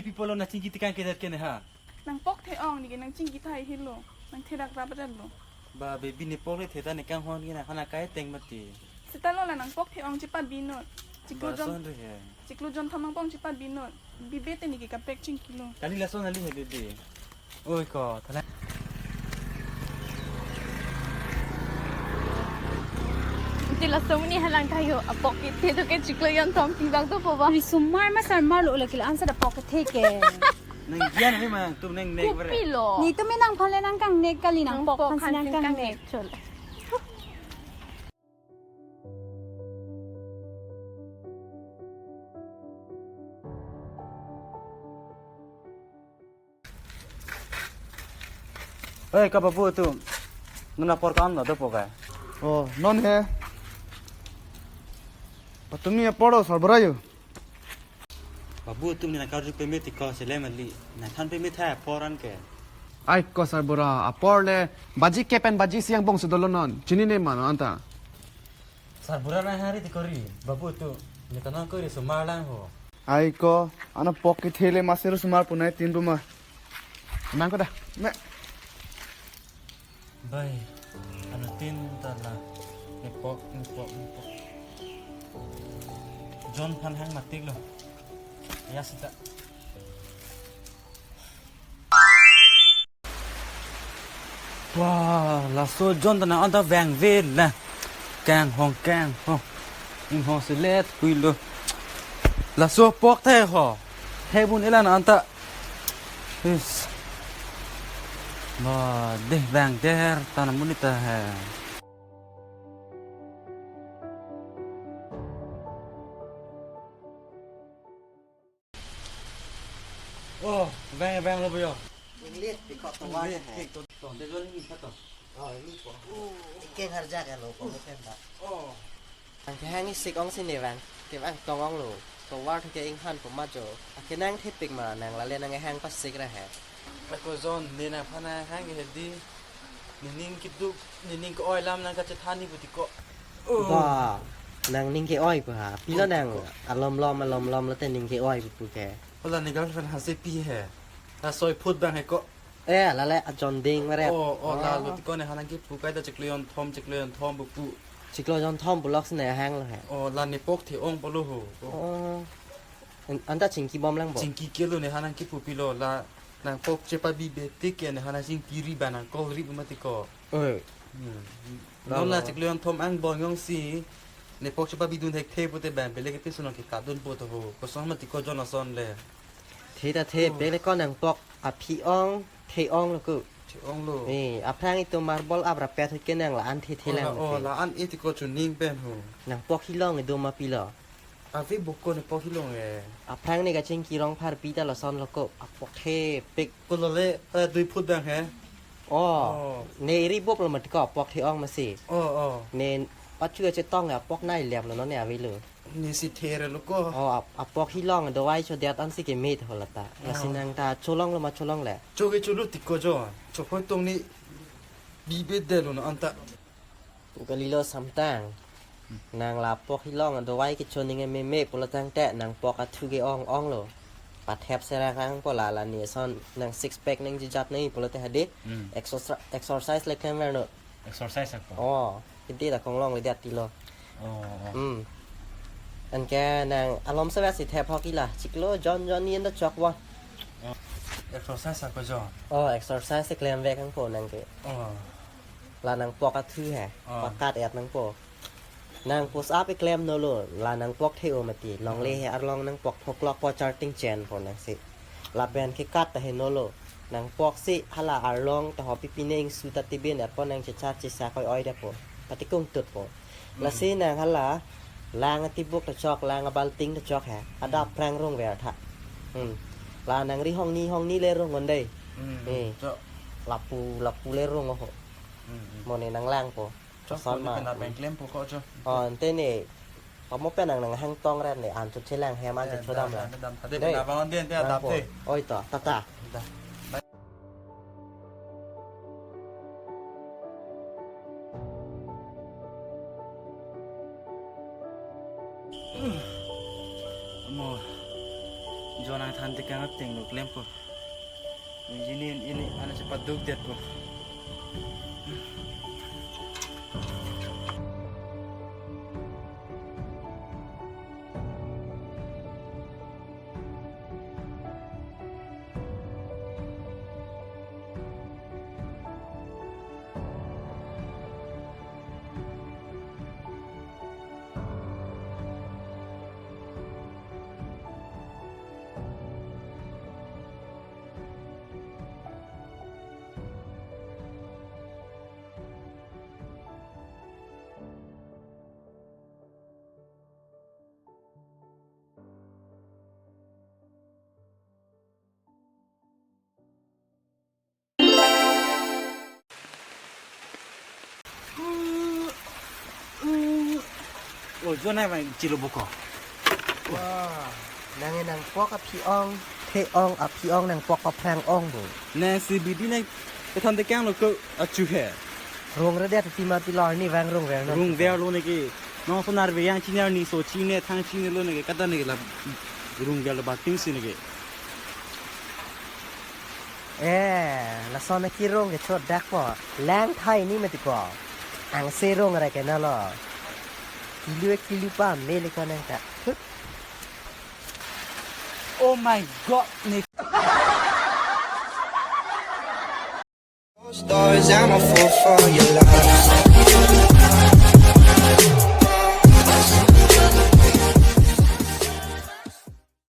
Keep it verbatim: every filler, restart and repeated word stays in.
Pi pulo nangchingki tekang kedet ke ne ha. Nangpok the-ong, neke nangchingki thai helo. Nangtherak rap rat lo. Ba baby, nepok le the ta ne kanghon ke nangkhan akai teng mati. Seta lo la nangpok the-ong chepat binot. Chiklo Ba jon, son re he. Chiklo jon thom nangpok chepat binot. Bibe te neke kaprek chingkilo. Kali lason ali he baby. Oi ko, thala. Ti laso muni halang kayo, apok kethe to ke chiklo jon thom pibak to po ba. Risomar ma sarmar lo, lake la-an sa da pok kethe ke. Nang gian ni ma, tum nang nek bare. Kopilo. Netum nangphan le nangkangnek kali, nangpok aphan si nangkangnek. Chol. Oi, ka babu atum. Non apor ko-an lo dopo ke? Oh, non he. Patumi apor lo sarbura yo. Babu atum ne nang karju peme ti ko selem ali. Nangthan peme tha apor an ke. Ai ko sarbura, apor le baji kep pen baji isi angbong si dolo non. Chinine ma non anta. Sarbura nang hari ti kori, babu atum. Ne kanang kori somar lang ho. Ai ko, ano pok kethe le masih harus mar punai tin rumah. Nang ko da. Me. Bai, ano tin ta la. Nepok, nepok, nepok. Jon phan hang matik lo. Ya sita. Wah, laso jon ta nang anta vangve la. Kanghon, kanghon. Inghon si let pui lo. Laso pok the ho. He bun ila nang anta. Is. Ba, deh vang der ta na muni ta he. Oh, vang, vang lo bo yo. Inglit, pi ko to wa Inglit, he. Pi ko to. De jon ni kha to. Oh, ini ko. Ikeng harja ke lo ko pen ba. Oh. Nang kehang isik ong si ne vang. Kevang tong ong lo. To war ke inghan po ma jo. Akenang thepik ma nang lale nang hang pasik ra he. Ako jon ne nangphan hang he di. Nening keduk, nening ke-oi alam nang kachethan ni pu ti ko. Oh. Ba, nang ning ke-oi pu ha. Pilo Oh, nang ko. Alom lom, alom lom lote ning ke-oi pu ke. Hala ne girlfriend ha se pi he. Ha soi phut bang he ko. Eh, lale ajon ding mare. Oh, oh, la lo ti ko ne ha nang kipu kai ta chiklo jon thom, chiklo jon thom pu pu. Chiklo jon thom pu lok si ne hang lo he. Oh, la nepok the-ong po lo ho. Oh. An-, anta chingki bom lang bo. Chingki ke lo ne ha nang kipu pilo la nangpok chepabi be tik ke ne ha nang chingki ri ba nang call ri pu mati ko. Oi. Hmm. La Non la lo. Chiklo jon thom angbong jongsi nepok chepabi dun thekthe pute bang pele ke pisun ke kadun po to ho. Koson mati ko jon ason le. The ta the Oh. Pele ko nangpok aphi ong, the-ong lo ko. The-ong lo. Eh, aphrang itum marble ap rapet hut ke nang la-an the the Oh, lang la, oh, the. La-an e ti ko chuning pen ho. Nangpok hilong itum ma pilo. Ave bukon nepok hilong e. Aphrang ne kachingki rong pharpi ta lason lo ko. Apok thepik. Ko lo le, eh, dui phut bang he. Oh. Oh. Ne ri bop lo mati ko apok the-ong masi. Oh, oh. Ne pachu chetong apok nai lep lo non ne ave lo. Ne si the re lo ko. Oh, ap-, apok hilong dovai chodet an si ke mit ho lata. Lasi Oh. Nang ta cholong lo ma cholong le. Cho ke chulu ti ko jo. Cho khoi tong ni bibe de lo no anta. Kalilo samtang. Nang la pok hilong dovai kecho ning meme pulo tangte nangpok athu ke-ong ong lo. Pathep serang ang po la la ni son nang six pack nang jijat nang pulote hadi. Hmm. Exercise, exercise le klem ver no. Exercise ako. Oh, hindi ta konglong le dia tilo. Oh, oh. Hmm. Anke nang alom sa si thep hok ila. Chiklo jon jon ni enda chok wa. Oh. Exercise ako jo. Oh, exercise le klem vek ang po nang ke. Oh. La nangpok athu he. Ah. Pakat et nangpo. Nang push up eklem nolo, la nangpok the-o mati. Longle he arlong nangpok phoklok po charting chen po nang si. Lapen kekat ta he nolo. Nangpok si hala arlong ta ho pipi neng su ta tibin et po nang chechar chesa koi oi da po. Patikung tut po. Lasi nang hala lang atibuk ta chok, lang abalting ta chok he. Ada Hmm. Prang rung ver tha. Hmm. La nang ri hong ni hong ni le rung on dei. Hmm. Eh. Chok. Lapu lapu le rung ho. Hmm, hmm. Mo ne nang lang po. Chok, Son poli ma. Pen abang klem po ko chok. Oh, ante ne. Pamo pen nang nang hang tong ren ne an chu chelang hem an chu Eh, chodam da, lang. Da, da, da. Dei. Pen abang on den te Lang adap po. Te. Oi to, tata. Da. Mo. Jo nangthan Tekang ateng lo klempo. Injinin ini ana cepat duk det po. O, jo nai mai chilo boko. Wah, nang nangpok aphi ong, the ong, aphi ong nangpok aphrang ong bo. Nang si bidi nang kethom tekang lo ko achu he. Rung re dia ti ma ti lor ni vang rung ver non. Rung ver lo ne ke. Nong sonar ve yang chinar ni so chine thang chine lo ne ke kata ne ke la rung ver lo bating si ne ke. Eh, lason akirung ke chot dak po. Lang thai ni mati po. Angse rung re ke na lo. Kilu kilu pa me le ko nang ta. Hut. Oh my God, ne. Stars, I'm a fool for your love.